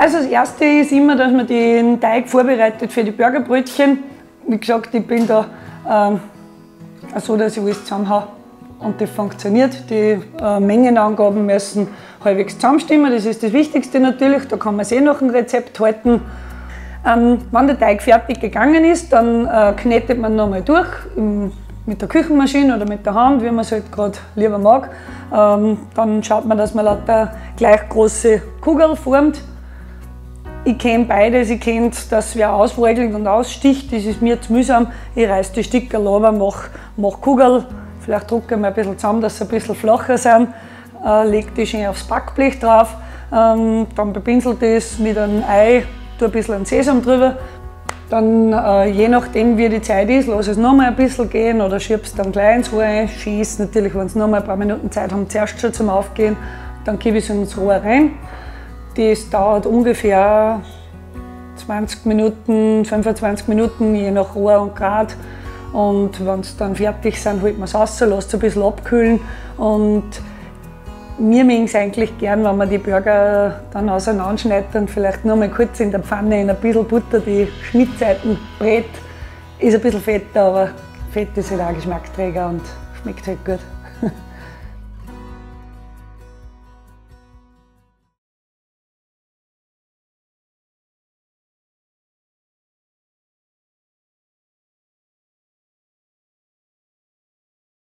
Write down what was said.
Also das Erste ist immer, dass man den Teig vorbereitet für die Burgerbrötchen. Wie gesagt, ich bin da so, dass ich alles zusammenhaue und das funktioniert. Die Mengenangaben müssen halbwegs zusammenstimmen, das ist das Wichtigste natürlich, da kann man es eh nach dem Rezept halten. Wenn der Teig fertig gegangen ist, dann knetet man nochmal durch mit der Küchenmaschine oder mit der Hand, wie man es halt grad lieber mag. Dann schaut man, dass man lauter gleich große Kugeln formt. Ich kenn beides, ich kenn, dass wer auswalgelt und aussticht, das ist mir zu mühsam. Ich reiß die Stickerl runter, mach Kugel, vielleicht drucke ich mal ein bisschen zusammen, dass sie ein bisschen flacher sind, leg die schön aufs Backblech drauf, dann bepinselt das mit einem Ei, tu ein bisschen Sesam drüber. Dann, je nachdem wie die Zeit ist, lass es noch mal ein bisschen gehen oder schieb's dann gleich ins Rohr rein. Schön ist natürlich, wenn's noch mal ein paar Minuten Zeit haben, zuerst schon zum Aufgehen, dann kipp ich's ins Rohr rein. Das dauert ungefähr 20 Minuten, 25 Minuten, je nach Rohr und Grad. Und wenn's dann fertig sind, holt man's raus, lasst es ein bisschen abkühlen. Und wir mögen's eigentlich gern, wenn man die Burger dann auseinanderschneidet und vielleicht nur mal kurz in der Pfanne in ein bisschen Butter die Schnittseiten brät. Ist ein bisschen fetter, aber Fett ist halt auch Geschmackträger und schmeckt halt gut.